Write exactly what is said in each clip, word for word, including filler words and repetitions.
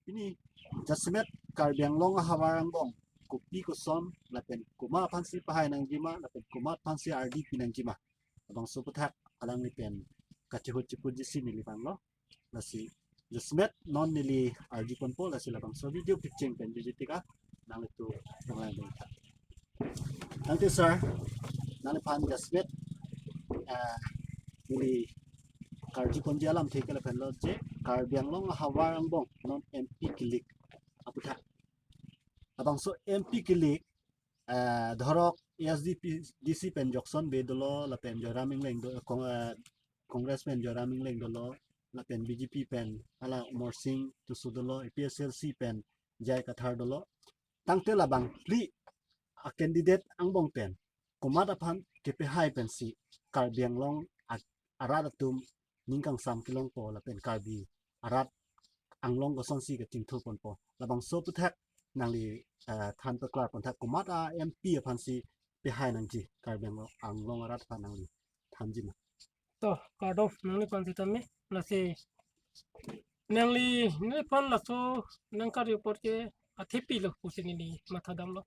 Pini jasemet Karbi Anglong ahavar angbong kopi koson lapen komat aphansi pahai nangjima lapen komat aphansi ardi pi nangjima, labangso aputhak alangli pen kachihut chiputjisi neli vanglo. Lasi jasemet non neli ardi ponpo, lasi labangso video kecheng pen jujui tik a nanglitum nanglang dun tha. Tangte sir, nangliphan jasemet, eh, neli karju ponji alamthe ke lahenlo je Karbi Anglong ahavar angbong non M P kilik aputhak. Labangso M P kilik, eh, dhorok A S D P, D C pen Jokson Bey dolo, lapen Joyram Engleng do, Kong-, eh, Congress pen Joyram Engleng dolo, lapen B J P pen hala Amarsing Tisso dolo, A P H L C pen J I Kathar dolo. Tangte labang phli a candidate angbong pen komat aphan kepahai pensi Karbi Anglong a-, arat atum ning kangsam kelongpo lapen Karbi arat anglong kosonsi kachingthur ponpo, labangso aputhak nangli, eh, than paklar pon tha, komat a M P aphansi pahai nangji Karbi Anglong, Anglong arat aphan nangli thanji ma? To, kardom nangliphan sitame, lasi nangli, neliphan laso nangkarju apot ke athepi lo pusi neli mathadamlo.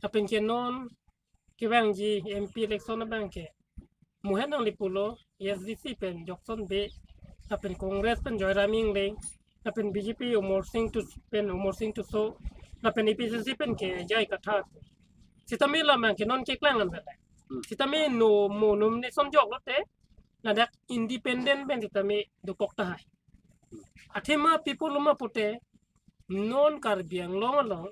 Lapen ke non kevangji M P election abang ke, muhen nangli pulo, A S D C pen Jokson Bey, lapen Congress pen Joyram Engleng, lapen B J P Amarsing Tis-, pen Amarsing Tisso, lapen A P H L C pen ke J I Kathar. Sitame labang ke non keklang an bela. Hmm. Sitame no mo nomination joklote, ladak independent pen sitame dokok tahai. Athema pi pulo ma pute, non Karbi Anglong along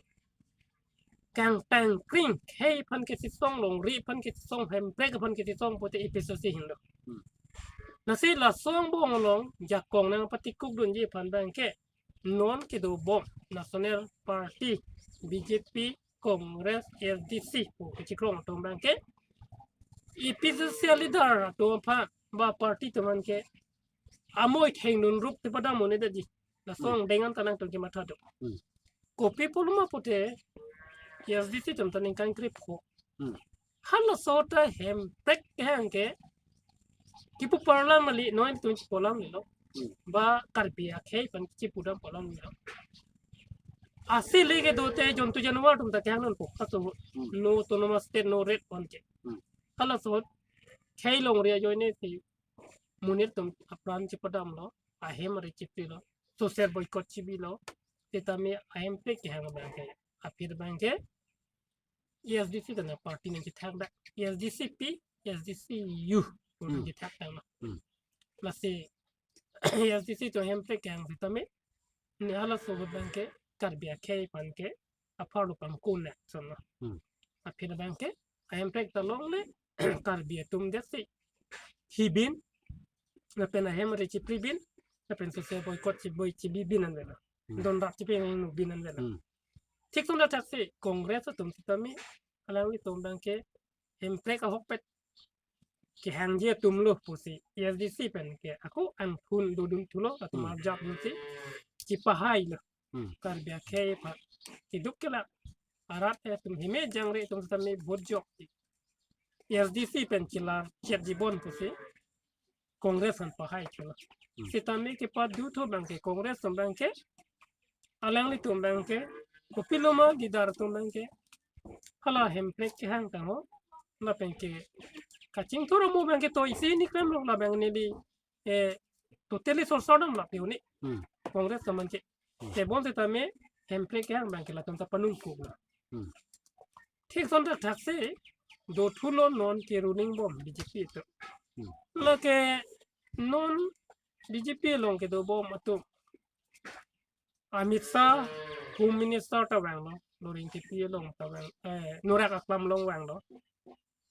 kangtangkring khei aphan kachesong, longri aphan kachesong, hemprek aphan kachesong pute A P H L C henlo. Hmm. Lasi laso angbong along jakong nangpatikuk dunji aphan abang ke non kedobom National Party, B J P, Congress, A S D C pu kachikrong atum abang ke A P H L C leader atum aphan ba party atum aphan ke amoi thengdun rup te padam un-edetji. Laso Hmm. angdeng an ta nangtum kematha do. Hmm. Kopi pulo ma pute, A S D C atum ta ningkan krepho. Hmm. Halaso ta hemprek kehang ke kipu parlam kali, non tum chipu alam lelo. Hmm. Ba Karbi akhei aphan chipu dampo alam lelo. Asi lake dote jontu januar atum ta kehang nonpo. Ato Hmm. no autonomous state, no red pon ke. Hmm. Halaso khei longri ajoine si monit atum apran chipadamlo, ahem ari chiprilo, social boycott chibilo, sitame ahemprek kehang abang ke, aphi abang ke, A S D C ta na party nangchethak dak, A S D C P, A S D C U, Hmm. nangchethak tanglo. Hmm. Lasi, A S D C atum hemprek kehang sitame, ne halaso abang ke, Karbi akhei aphan ke, apharlo pangkun na, sono. Hmm. Aphi abang ke, ahemprek ta longle, Karbi atum det si hibin, lapen ahem ari chipribin, lapen social boycott chiboi chibibin an vela. Hmm. Donrap chipi nang nubin an vela. Hmm. Thik ason ta thaksi Congress atum sitame alanglitum abang ke hemprek ahokpet kehangji atum lo pusi A S D C pen ke ako angthun dodun thulo, atum Hmm. arjap lo si chipahailo. Hmm. Karbi akhei aphan keduk kelak arat atum hime jangre atum sitame vote jok si A S D C pen chilar chet jibon pusi Congress aphan pahai thulo. Hmm. Sitame kepadu thu abang ke Congress atum abang ke, alanglitum abang ke, kopilo ma leader atum abang ke, hala hemprek kehang tangho, lapen ke kachingthur amo abang ke to isi ni krem lo, labang neli, eh, totally sorsor dam lapi uni. Hmm. Congress atum abang ke. Hmm. Tebon sitame hemprek kehang abang ke latum ta panungkuk lo. Hmm. Thik ason ta thaksi, do thulo non ke ruling bom B J P atum. Hmm. Lake non B J P along kedobom atum, Amit Shah, Home Minister ta vanglo, Loringkepi along ta vang, eh, Nurak Aklam along vanglo,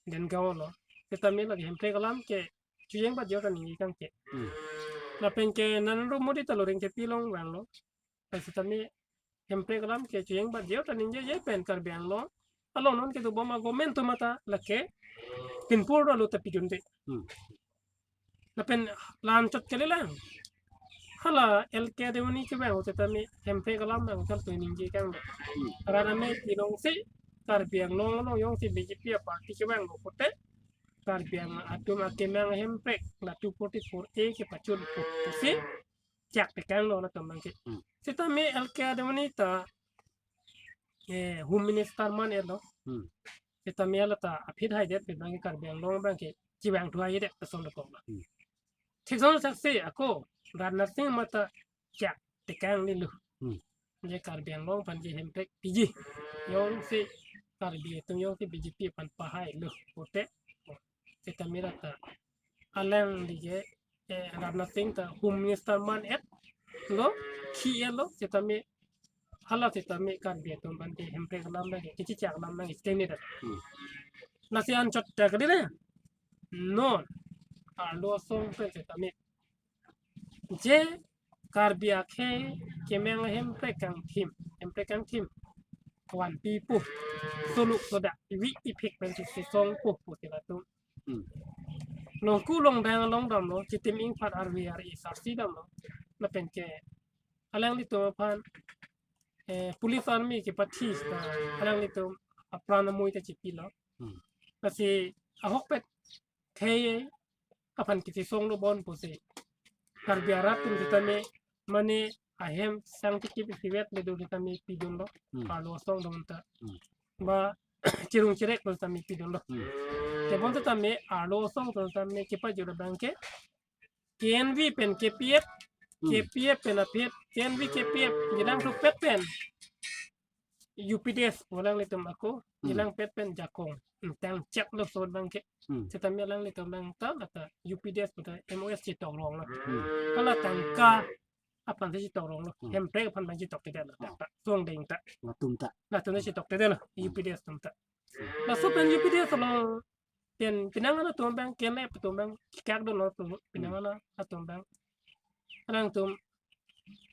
Dengaon lo. Sitame lake hemprek alam ke chojeng bat jor ta ningje kangke. Hmm. Lapen ke Narendra Modi ta Loringkepi along vanglo. Sitame hemprek alam ke chojeng bat jor ta ningjeje pen Karbi Anglong along non kedobom a-government atum ta lake pinpur alo ta pidunde. Hmm. Lapen la-anchot kalilang. Hala L K Advani kevang ahut sitame hemprek alam abang kal to ningje kang. Hmm. Rat ame pinong si Karbi Anglong along jongsi B J P a-party kevang lo pute, Karbi Anglong atum akemang hemprek la two forty-four A kepachun pusi chak tekang lo latum abangke. Hmm. Sitame L K Advani ta, eh, Home Minister man-et lo. Hmm. Sitame la ta aphi haidet abangke Karbi Anglong abangke chevangthu haidet ason dokok lo. Hmm. Thik son saksi ako Rajnath Singh mata chak tekang ni lo. Hmm. Je Karbi Anglong aphan je hemprek piji. Jongsi Karbi atum jongsi B J P aphan pahai lo pute. Sitame la ta alangli ke, eh, Rajnath Singh ta Home Minister man-et lo, khi-et lo, sitame hala sitame Karbi atum aphan ke hemprek alam abangke, kechechak alam abangke, sitame ta. Hmm. Lasi anchot ta kali le. Non, arlo asong pen sitame je Karbi akhei kemang hemprek kangthim, hemprek kangthim vanpi pu, soluk sodak, ivi iphek pen si song pu pu si latum. Hmm. Longku longdang along damlo, chitim ingphat arve ar-e sarsi damlo. Lapen ke alanglitum aphan, eh, police army kepathi ta alanglitum apran amoi ta chipilo. Hmm. Lasi ahokpet khei aphan kechesong lo bon pusi Karbi arat atum sitame mane ahem sang tikip isivet le do sitame pidunlo. Hmm. Arlo asong atum ta. Hmm. Ba cherung cherek atum sitame pidunlo. Hmm. Tebon sitame arlo asong atum sitame kepajor abangke K N V pen K P F, Hmm. K P F pen aphi, K N V K P F, jilang thupet pen U P D S, alanglitum ako, Hmm. jilang pet pen jakong. Hmm, tang chak lo sot abangke. Hmm. Sitame alanglitum abang ta, la ta U P D S pu ta M O S chetok rong lo. Hmm. Hala tangka aphan si chetok rong lo. Hmm. Hemprek aphan abang chetok tidak lo. Oh. Ta, song deng ta. Latum ta. Latum ta chetok tidak lo. Hmm. U P D S atum ta. Laso pen U P D S along pen penang an atum abang, K N L F atum abang, chekak dun lo tu, penang Hmm. an atum abang. Alangtum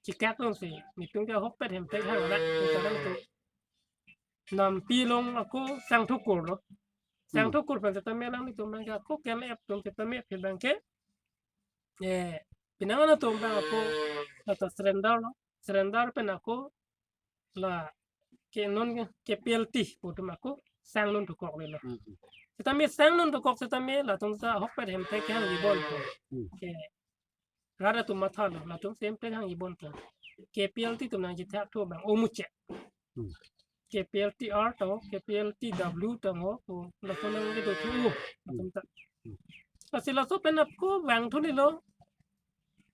chekak dun si, netum ke ahokpet hemprek hang la, alangtum. Nampi along ako sang thukur lo. Sang Hmm. thukur pen sitame alanglitum abangke ako K N L F atum sitame phi abangke. Eh, penang an atum abang ako, la ta surrender lo. Surrender pen ako, la ke non ke K P L T pu atum ako sang nun thukok le lo. Hmm, hmm. Sitame sang nun thukok sitame latum ta ahokpet hemprek kehangji bon pu. Hmm. Ke rat atum matha lo, latum si hemprek hangji bon pu. K P L T atum nangchethak thu abang omuche. Hmm. K P L T R tang ho, K P L T W tang ho, pu latum nangkedo thu, latum ta. Hmm. Lasi laso pen ako vangthu ni lo.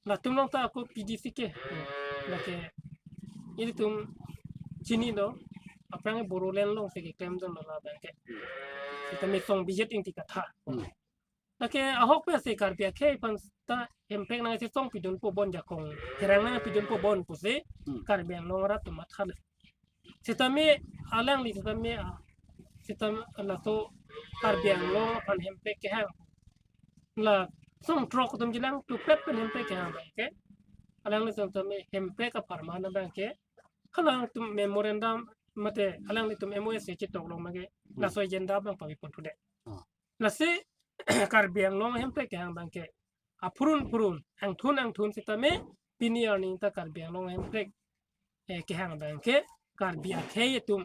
Latum along ta ako P D C K. Lake ilitum chinilo, aphrang Bodoland along si keklem dun lo la abangke. Sitame Song Bijit Ingti katha. Hmm. Lake ahokpet si Karbi akhei aphan ta hemprek nangchesong pidunpo bon jakong, kerang nangpidunpo bon pusi Hmm. Karbi Anglong arat atum matha le. Sitame alangli sitame, ah, sitame laso Karbi Anglong aphan hemprek kehang. La song throk atum jilang thupet pen hemprek kehang abangke. Alangli sitame hemprek apharman abangke. Alangtum memorandum mate alanglitum M O S chetok long abangke. Hmm. Laso agenda abang pavi pon thudet. Ah. Lasi Karbi Anglong hemprek kehang abangke. Aphurun phurun, angthun angthun sitame, pini arni ta Karbi Anglong hemprek, eh, kehang abangke, Karbi akhei atum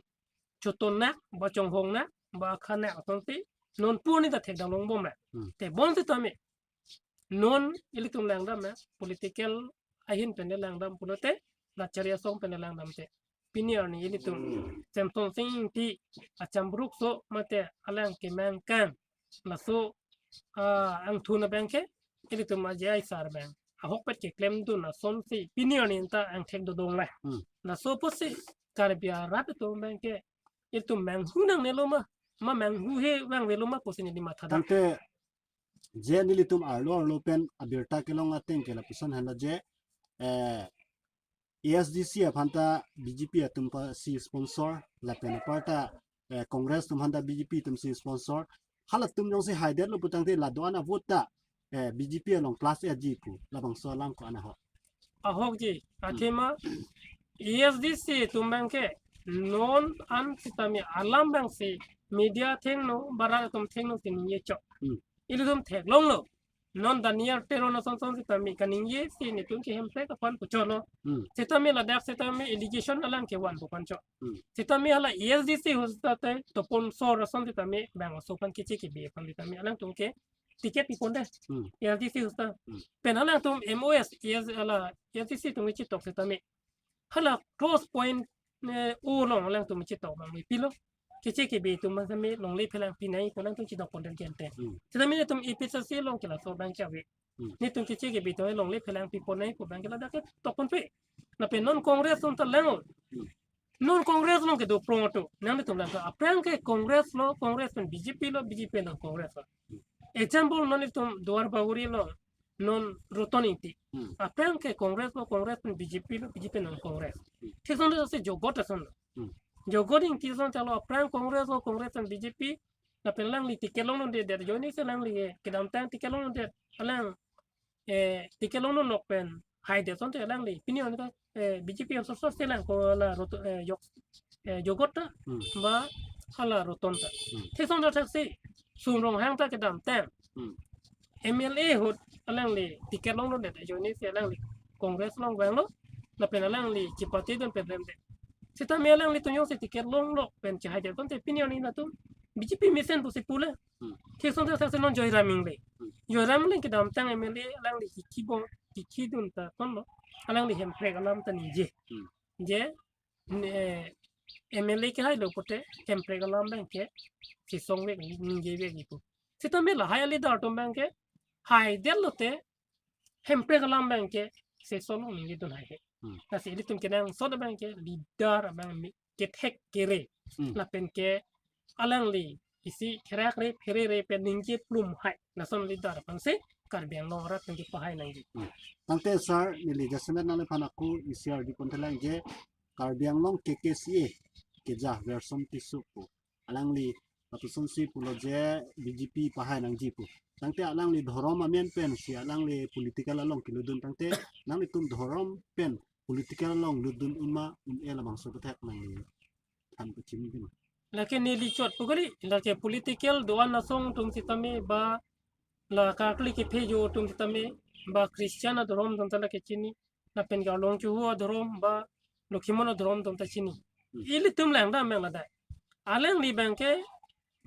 choton nak, ba chonghong nak, ba akha nak asonsi, non purni ta thekdam longbom na. Hmm. Tebon sitame, non ilitum langdam na, political ahin pen langdam pulote, lachari asong pen langdam te. Pini arni ilitum Semsonsing Ingti, Achambrukso mate alang kemang kang, laso, ah, angthun abangke ilitum aji ai sar abang ahokpet keklem dun asonsi pini arni ta angthek dodong le. Hmm. Laso pusi Karbi arat atum abangke ilitum manghu nangnelo ma, ma manghuhe vangvelo ma pusi neli matha dam. Tangte je nelitum arlo arlo pen abirta kelong ateng ke lapuson henlo je, eh, A S D C aphan ta B J P atum aphan si sponsor, lapen aparta, eh, Congress atum aphan ta B J P atum si sponsor. Halatum jongsi haidetlo putangte la do-an avote ta, eh, B J P along plus A G pu, labangso alam ko-an ahok? Ahokji, Hmm. athema A S D C atum abangke non an sitame alam abangsi media athengno, ba rat atum athengno si ningje chok. Hmm. Ilitum theklonglo. Non Daniel Teron asonson sitame kaningje si netum ke hemprek aphan puchotlo. Hmm. Sitame ladak sitame allegation alang kevan pu aphan chot. Hmm. Sitame hala A S D C ahut sitame Topon Sor ason sitame bang aso aphan keche kebe aphan sitame alangtum ke ticket piponde. Hmm. A R T C usta. Hmm. Pen alangtum M O S, yes, ala A R T C atum chitok setame. Hala cross point, eh, o along alangtum chitok abang pilo. Keche kebe atum masami longle phelang pinai pu alangtum chitok pon den kente. Hmm. Setame netum A P H L C along ke laso abang chave. Hmm. Netum keche kebe atum longle phelang piponai pu abang ke ladak ke tokpon pe. Lapen non Congress atum ta lang. Hmm. Non Congress along kedo prong atum. Nangtum lang ke aphrang ke Congress lo, Congress pen B J P lo, B J P pen Congress lo. Hmm. Example non itum Duar Bagori lo, non Roton Ingti. Hmm. Aphrang ke Congress lo, Congress pen B J P lo, B J P pen Congress. Hmm. Thik ason ta si Jogot ason lo. Hmm. Jogot Ingti ason ta lo aphrang Congress lo, Congress pen B J P. Lapen alangli ticket longdunde det ajoine si alangli kedamtang ticket longdunde alang, eh, ticket longdun nok pen haidet asonte alangli. Pini on ta, eh, B J P on source si lang ko la Roto, eh, Jok, eh, Jogot ta, Hmm. ba hala Roton ta. Hmm. Thik ason ta thaksi Sum Ronghang ta kedamtang. Hmm. M L A ahut alangli ticket longdunde det ajoine si alangli Congress along vanglo. Lapen alangli chipatedun pen remdet. Setame alanglitum jongsi ticket longlok pen chihaidet asonte pini on latum B J P mesen pusi pule. Hmm. Thik ason ta thaksi non Joyram Engleng. Hmm. Joyram Engleng kedamtang M L A alangli kiki bong, kiki dun ta tonlo. Alangli hemprek alam ta ningje. Hmm. Je, ne, M L A kehailo pute hemprek alam abang ke chesongvek, ningjevek ipu. Setame lahai a-leader atum abang ke haidet lote hemprek alam abang ke sesolo ningjedun haihe. Hmm. Lasi ilitum kenangsot abang ke leader abang mi kethek kere. Hmm. Lapen ke alangli isi therakre pherere pen ningje plum hai. Lason leader aphansi Karbi Anglong arat ningje pahai nangji. Hmm. Tangte sir, neli jasemet nangliphan ako isi arjupon thelang je Karbi Anglong K K C A keja Werson Tisso pu. Alangli lapuson si pulo je B J P pahai nangji pu. Tangte alangli dhorom amen pensi alangli political along kelutdun tangte nanglitum dhorom pen political along lutdun un ma un-e labangso aputhak nangliphan pachini dima. Lake neli chot pu kali, lake political do-an asong atum setame ba la karkli kephe jo atum setame ba Christian adhorom atum ta lake chini, lapen ke Arlong Chuhu adhorom ba Lokhimon adhorom atum ta chini. Hmm. Ilitum langdam abang ladak. Alangli abang ke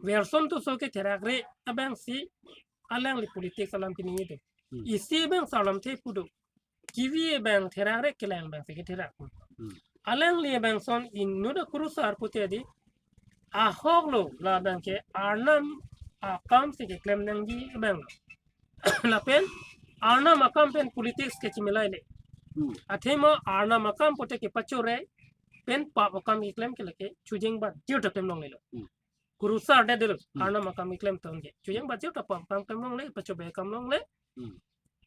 Werson Tisso ketherakre abang si alangli politics alam keningje do. Hmm. Isi abang sarlamthe pu do. Kivi abang therakre kelang abang si ketherak. Hmm. Alangli abang ason inut akurusar pute di ahok lo la abang ke Arnam akam si keklem nangji abang lo. Lapen Arnam akam pen politics kechimilai le. Hmm. Athema Arnam akam pute kepachore pen pap akam keklem ke lake chojeng bat jir ta klem longlelo. Hmm. Kurusar det dolo, Hmm. Arnam akam keklem atum ke. Chojeng bat jir ta pap akam klem longle, pachobe akam longle. Hmm.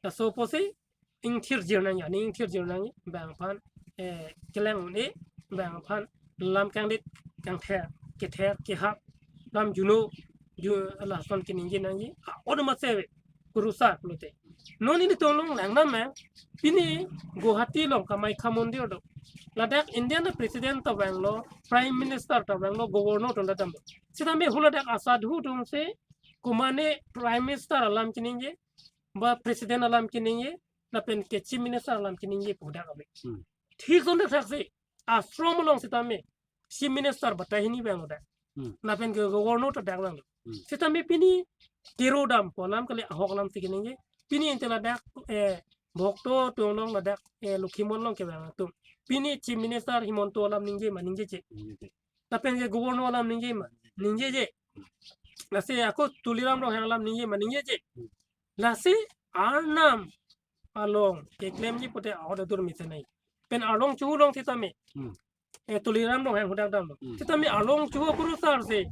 Laso pusi ingthir jir nangji, aning ingthir jir nangji, bang aphan, eh, kelang un-e, bang aphan lam kangdit, kangther, kether, kehap, lam juno, ju, lason keningje nangji, a-ot mase ave, kurusar pulote. Non ilitum along langdam abang, pini Guwahati along Kamakhya Mondir do. Ladak Indian President ta vanglo, Prime Minister ta vanglo, Governor atum ta damlo. Setame haladak asadhu atum si, komane Prime Minister alam keningje, ba President alam keningje, lapen ke Chief Minister alam keningje pu dak ave. Hmm. Thik ason ta thaksi, ashram along setame, Chief Minister batai hini vanglo dak. Hmm. Lapen ke Governor ta dak vanglo. Hmm. Setame pini kero dampo alam kali, ahok alam si keningje. Pini ante ladak, eh, Bhokto atum along ladak, eh, Lokhimon along kevang atum. Pini Chief Minister Himanta alam ningje ma ningjeje. Ningjeje. Lapen ke Governor alam ningje ma ningjeje. Lasi ako Tuliram Ronghang alam ningje ma ningjeje. Hmm. Lasi Arnam along keklemji pute a-ot adur mesen nai. Pen Arlong Chuhu along setame. Hmm. Eh, Tuliram Ronghang hadak damlo. Hmm. Setame Arlong Chuhu akurusar si,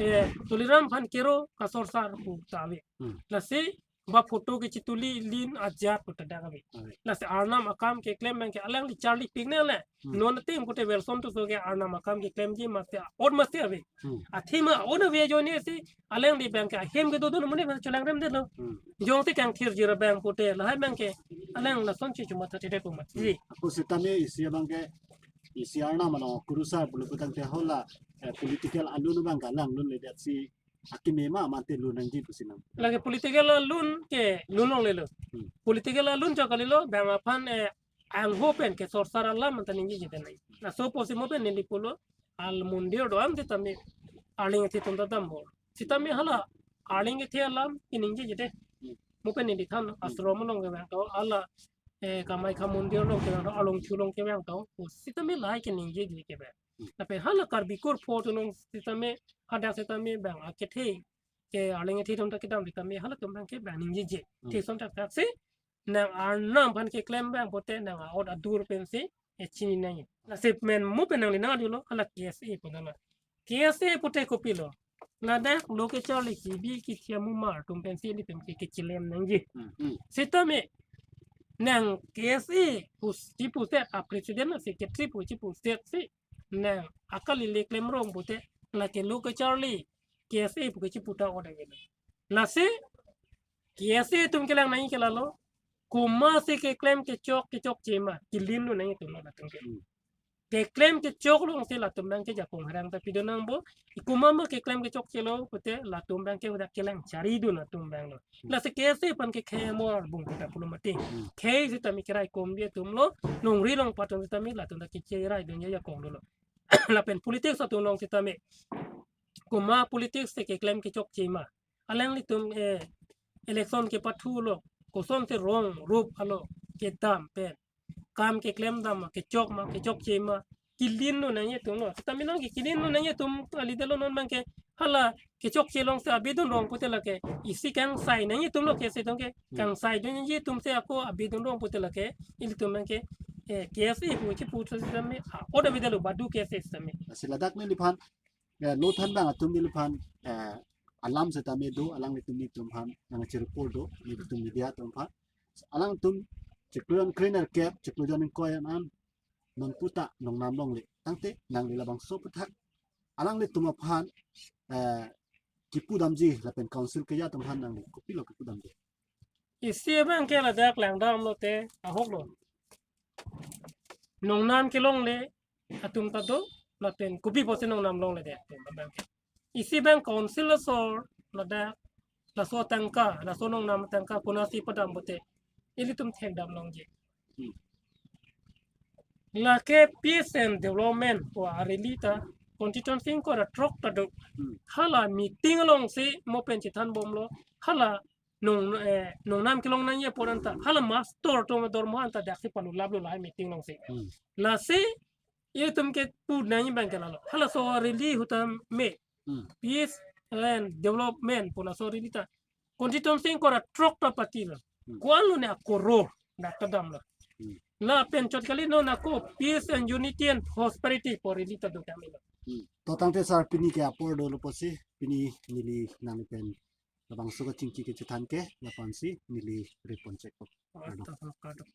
eh, Tuliram aphan kero kasorsar pu ta ave. Hmm. Lasi ba photo kechituli lin ajat pu ta dak ave. Ave. Lasi Arnam akam keklem abang ke alangli charlipik nang le. Hmm. Non atim pute Werson Tisso ke Arnam akam keklemji mate a-ot mase ave. Hmm. Athema a-ot ave ajoine si alangli abang ke ahem kedodun amonit aphan cholangremdetlo. Hmm. Jongsi kangthir jir abang pute lahai abang ke alang lason si chomathathedet pu mat. Hmm. Ji. Ako setame isi abang ke isi Arnam along kurusar pulo putangte hala, eh, political alun abang ke langlunledet si akeme ma mate lun nangji pusi nang. Lake political alun ke lun longlelo. Hmm. Political alun chot kalilo, bang aphan, eh, angho pen kesorsar alam anta ningjeje pen nai. Laso pusi mo pen neli pulo, al mondir do-an setame, arleng si atum ta dampo. Setame hala arleng kethe alam keningjeje de. Hmm. Mo pen neli than, hmm, ashram along kevang tong, hala, eh, Kamakhya Mandir along kevang tong, along thu along kevang tong, pu sitame lahai keningjeje kevang. Hmm. Lapen hala Karbi Kur Fort along sitame, hadak sitame bang akethe, ke arleng kethe atum ta kedam sitame, halatum bang ke bang ningjeje. Hmm. Thekson thakthak si, nang arnam aphan keklem abang pote nang a-ot adur pensi, eh, chini nangji. Lasi pen mo pen nangli nang-arjulo, hala K S A pu nang. K S A pote kopilo? Ladak lo kecharli kibi kithiam mumar atum pensi ilitum ke kechelem nangji. Hmm. Hmm. Sitame nang K S A pu chipuset, a-president a-secretary pu chipuset si nang akali le klemrong pote, lake lo kecharli K S A pu kechipu ta o-ot avelo. Lasi K S A atum kelang nangji ke lalo, komatsi keklem kechok kechokche ma, kelinlo nangji atumlo latum ke. Hmm. Keklem kechok alongsi latum bang ke jakong harang ta pidun nangpo. Komat ma keklem kechokchelo pote latum bang ke udak kelang charidun atum banglo. Hmm. Lasi K S A aphan ke khei amor bung kita pulo mati. Hmm. Khei sitame keraikom bi atumlo, longri longpat atum sitame latum ta kecherai dunji ajakong dolo. Lapen politics atum along sitame, komat politics si keklem kechokche ma, alanglitum, eh, election kepathulo, kosonsi rong rup alo kedam pen, kam keklem dam ma, kechok ma, kechokche ma, kelinlo nangji atumlo. Sitame nang ke kelinlo nangji atum kali detlo, non bang ke hala kechokche alongsi abidun rong pote lake isi kangsai nangji atumlo, K S A atum ke. Hmm. Kangsai dunji atum si ako abidun rong pote lake ilitum bang ke, eh, K S A pu chipu sitame, ah, o-ot avedetlo, badu K S A sitame. Lasi ladak neliphan, eh, lo than abang atum neliphan, eh, alam sitame do, alanglitum nelitum aphan nangchereport do, nelitum media atum aphan. Alangtum chiklo jon kre-nerkep, chiklo jon ingkoi an, non puta nongnam longle. Tangte nangli labangso aputhak alanglitum aphan, eh, kipu damji lapen council keja atum aphan nangli kopilo kipu damji? Isi abang ke ladak langdamlote ahoklo. Nongnam kelongle atum ta do, lapen kopi pusi nongnam longledet atum abang ke. Isi bang council asor ladak, laso atangka, laso nongnam atangka konatsi padam pote ilitum thekdam longji. Hmm. Lake Peace and Development pu a-rally ta constituency ingkoi ra throk ta do. Hmm. Hala meeting alongsi mo pen chethanbomlo, hala nong, eh, nongnam kelong nangji apor anta, hala master atum adormo anta daksi palulaplo lahai meeting alongsi. Hmm. Lasi itum kepu nangji abang ke lalo, halaso rally ahut tame, hmm, Peace and Development pu laso rally ta constituency ingkoi ra throk ta patilo. Hmm. Ko-anlo ne akoror dak ta damlo. Hmm. Lapen chot kali non ako Peace and Unity and Prosperity pu rally ta do kami lo. Hmm. To tangte sir, pini ke apor dolo pusi, pini neli nangli pen labangso kachingki kachethan ke, lapu-ansi neli reponchekpo. Kardom. Kardom, kardom.